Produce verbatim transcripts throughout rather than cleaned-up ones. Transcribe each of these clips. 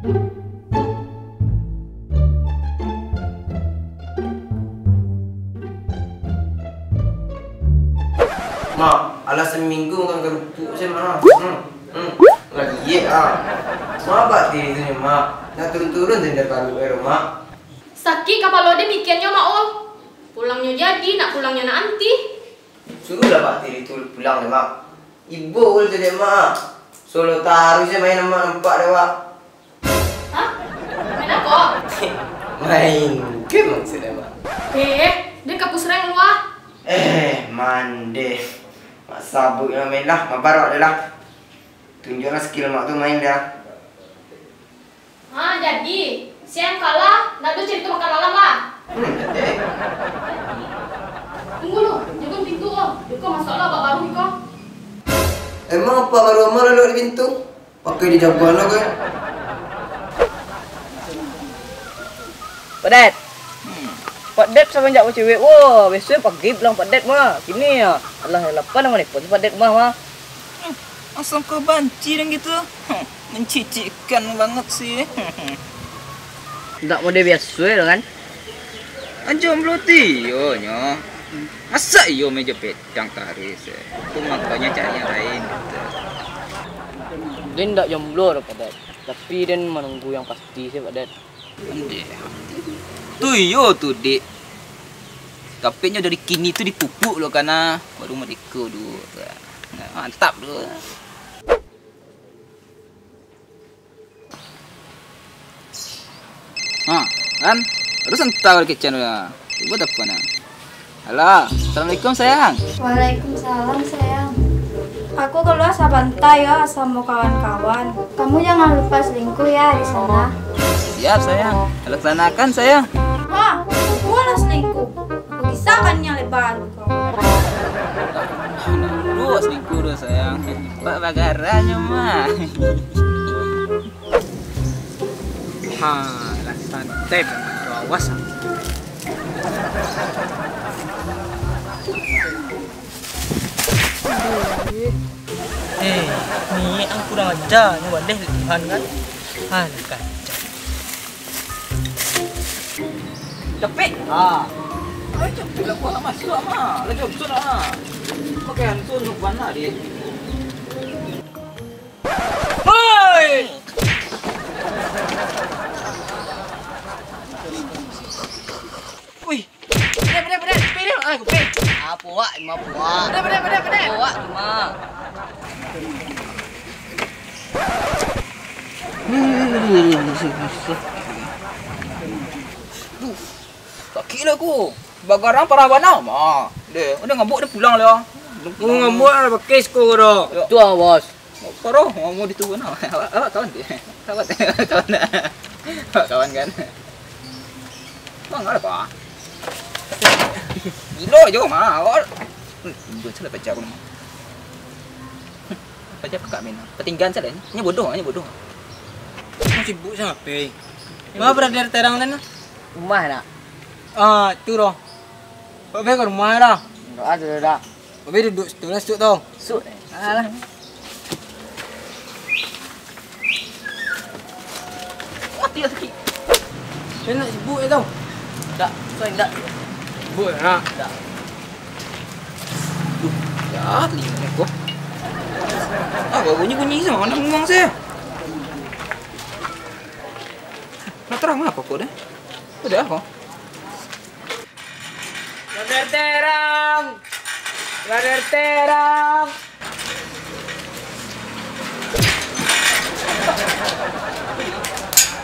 Mak, alah saminggu makan karupuk se, Mak. Hmm, hmm. Lagi ye, ah. Mak, abak tiri tu nyo, Mak. Nak turun-turun tu dari paruik baru, Mak. Sakik kapalo den mikiannyo, Mak, oh. Pulangnyo jadi, nak pulangnyo nak anti. Suruahlah abak tiri tu pulang deh, Mak. Ibo ul tu dek, Mak. Solo taruih se main, Mak, nampak dek, Mak. Hah? Main apo? Main game maksudnyo, Mak. Eh, den ka pusreng lu ah. Eh, mandeh. Mak sabuik lah main lah, mabar awak deh lah. Tunjuaklah skill Mak tu main deh. Ah, jadi, sia nan kalah, ndak ado carito makan malam lah. Hmm, jadi. Tunggu lu, jago pintu oh. Beko masak lah, abak baru iko. Emang apak baru amal lalok di pintu? Pakai di jagoan lah, kan? Padat. Hmm. Padat samanjak bacewek, wah, biaso pagi pulang Padat mah. Kini ya, alah lapan namo nelpon Padat mah, mah. Hmm, asam kau banci dan gitu. Hmm, mencicikkan banget sih. Ndak model biaso ya, kan? Jomblo tu iyo nyo. Masa iyo meja pet-, Dang taruih, eh. Tu makonyo cari yang lain, gitu. Den ndak jomblo doh, Padat. Tapi den manunggu yang pasti se, Padat. Ondeh. Tu iyo tu, Dik. Tapi nyo dari kini tu dipupuk lo kana, baru madeko dulu. Nah, mantap tu. Ha, kan? Baru santa dari kecen tu. Ibu telepon, ah. Halo, assalamualaikum, sayang. Waalaikumsalam, sayang. Aku kalua sabanta yo, samo kawan-kawan. Kamu jangan lupa selingkuh ya di sana. Siap, sayang. Laksanakan, sayang. Ha, aku lah selingkuh. Aku kisahkan yang lebar. Duh, selingkuh tu, sayang. Ba-, bagaranyo mah. Ha, lah santai, awas. Eh, ni ang kurang aja, ni wadah Tuhan kan. Ha, lah kacau. Capek. Ha. Ai, capek lah, gua nak masuk, mah. Lah, jom, sun, ha. Pakai hantu, nuk bana, dik. Hoi! Wih. Pedek, pedek, pedek. Pedek. Ah, kuping. Ah, puak, lima puak. Pedek, pedek, pedek, pedek. Puak, lima. Duh, sakik lah aku. Bagarang parah bana. Ma, deh, udah ngabuk, dia pulang lah. Oh, ngabuk lah, pakai siko ko doh. Ya. Tu ah, bos. Parah, mau di tu nah. Awak, awak kawan dia. Kawan, kawan. Awak kawan kan? Bang, ada apa? Gilo jo, ma. Awak. Hmm, gua salah pecah aku nama. Pecah kakak main. Patinggan salah ni. Ini bodoh, ini bodoh. Mau sibuk siapa? Ma brother terang tadi? Rumah nak. Ah, tu doh. Kau pergi ke rumah dah. Enggak ada dah. Tapi duduk situ lah, suk tau. Suk. Alah. Mati lah sakik. Dia nak sibuk je tau. Tak, kau indak. Sibuk je nak. Tak. Duh, ya, telinga ni kau. Ah, bunyi-bunyi sama, nak ngomong saya. Nak terang apa kau dah? Udah kau. Brother Terang! Brother Terang!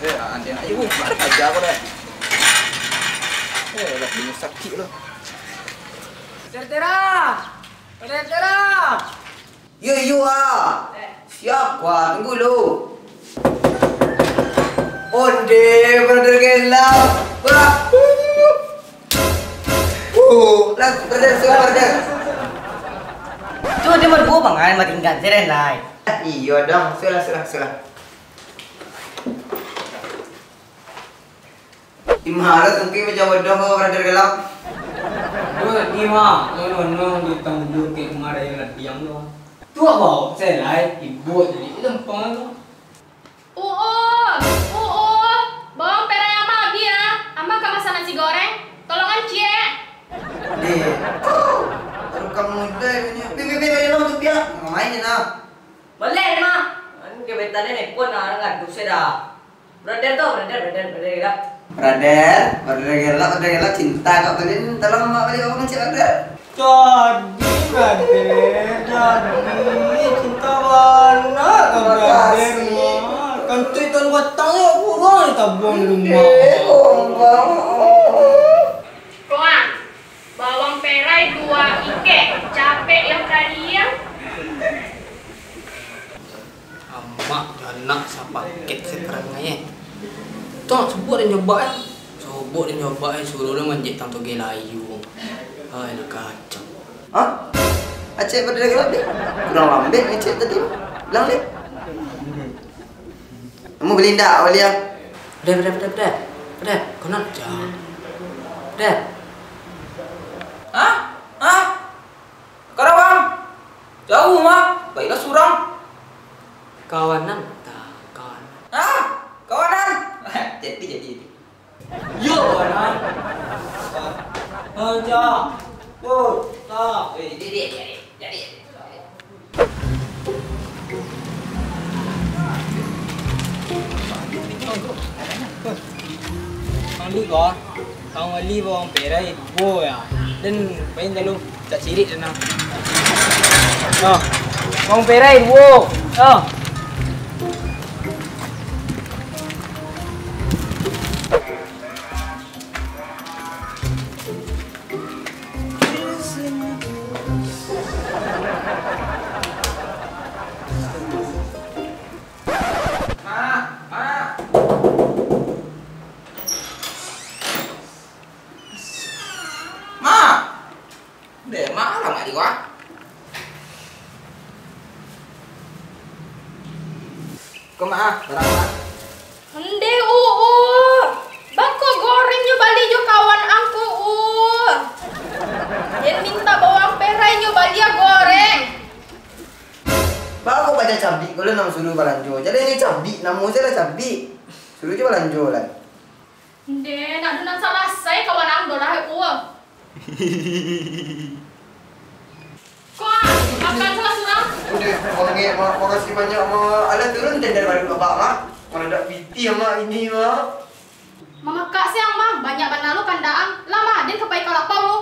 Eh, anjing aja, uh, ada aja aku dah. Eh, lah, ini sakit lah. Brother Terang! Brother Terang! Yo, yo, ah. Siap, wah, tunggu lu. Onde, brother gelap. Wah. Uh, lah, brother, sudah, brother. Tu dia marbua pangan, matinggan, seren lai. Iyo, dong, sudah, sudah, sudah. Imara tungki macam bodoh ko, brother gelap. Bro, ni mah, no, no, no, di tangguh ke pengarah yang ladiang tu. Tu apa? Saya lai, ibu jadi lempeng tu. Oh, oh, Brother tu, brother, brother, brother gelap. Brother, brother gelap, brother gelap, cinta kau tu, Din. Tolong bawa balik bawang cik, brother. Jadi, brother, jadi. Cinta bana kau, brother. Makasih. Kan tu ikan batang yo kurang tabuang di rumah. Eh, bawang. Koang, bawang perai dua ikek, capek yang kalian. Amak jo anak sapaket sakarang ai, eh. Tu nak sobok den jobak, eh. Sobok den jobak, eh, suruah den manjek tang togeh layua. Ai, lah kacau. Hah? Acek pada gelap deh. Kurang lambek ngecek tadi. Bilang deh. Kamu beli ndak, Aulia? Udah, udah, udah, udah. Udah, kau nak aja. Udah. Hah? Hah? Karawang? Jauh mah, baiklah surang. Kawanan, tah, kawanan. Ah, kawanan. Jadi, jadi, jadi. Yo, kawanan. Aja. Oh, tah. Eh, jadi, jadi, jadi, jadi. Malu ko, tang bali bawang perai duo ya. Den pain talu, cak cirik den nah. Nah, bawang perai duo. Nah. Mak, mak. Mak. Deh, mak, alamak di gua. Ko, mak, ah, barang, mak. Ndeh, Uul. Bako goreng nyo bali jo kawan ang ko, Uul. Den mintak bawang perai nyo bali goreng. Bako baja cabik ko lah nang suruah balanjo. Jaleh ni cabik, namo se lah cabik. Suruah jo balanjo lah. Ndeh, nak dunan salasai kawan ang doh lah, Uul. Ko, ah, makan salah surang. Udah, bangek, Mak. Makasih banyak, Mak. Alah, turun tender baru, Mak. Mana dak piti, Mak, ini, Mak. Mamakak siang, Mak. Banyak bana lo kandak ang. Lah, Mak, den ka pai ka lapau lo.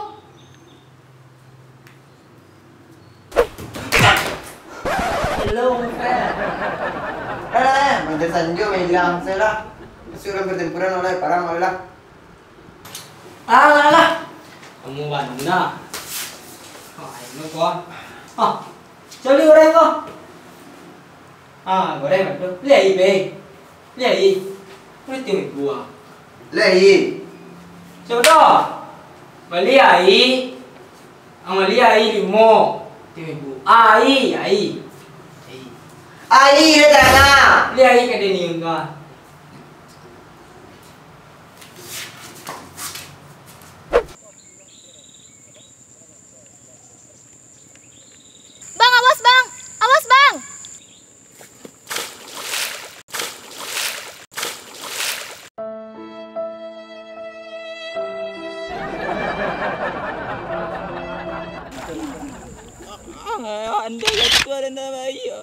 Hello, my friend. Alah, eh, macam sanjo, hilang, saya lah. Masuk dalam pertempuran, oleh parang, oleh lah. Alah, alah. Kamu bana. Ah, ini ko. Ah, cari orang ko. Ah, goreng tu. Lihat, Ibe. Lihat, I. Boleh tengok ibu ah. Lihat, I. Sudah. Bali ai. Ang bali ai limo. Tengok ibu. Ai, ai. Ai. Ai, dia tak nak. Lihat, I, kada ni, enggak. Bang, awas, Bang! Awas, Bang! Andai kata ada nama iya.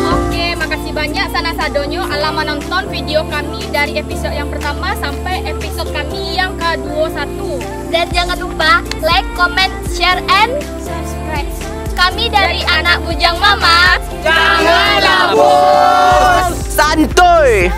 Oke, makasih banyak sanak sadonyo alah manonton video kami dari episode yang pertama sampai episode kami yang kedua satu. Dan jangan lupa like, comment, share, and subscribe. Kami dari Anak Bujang Mama. Janganlah bosan. Santuy.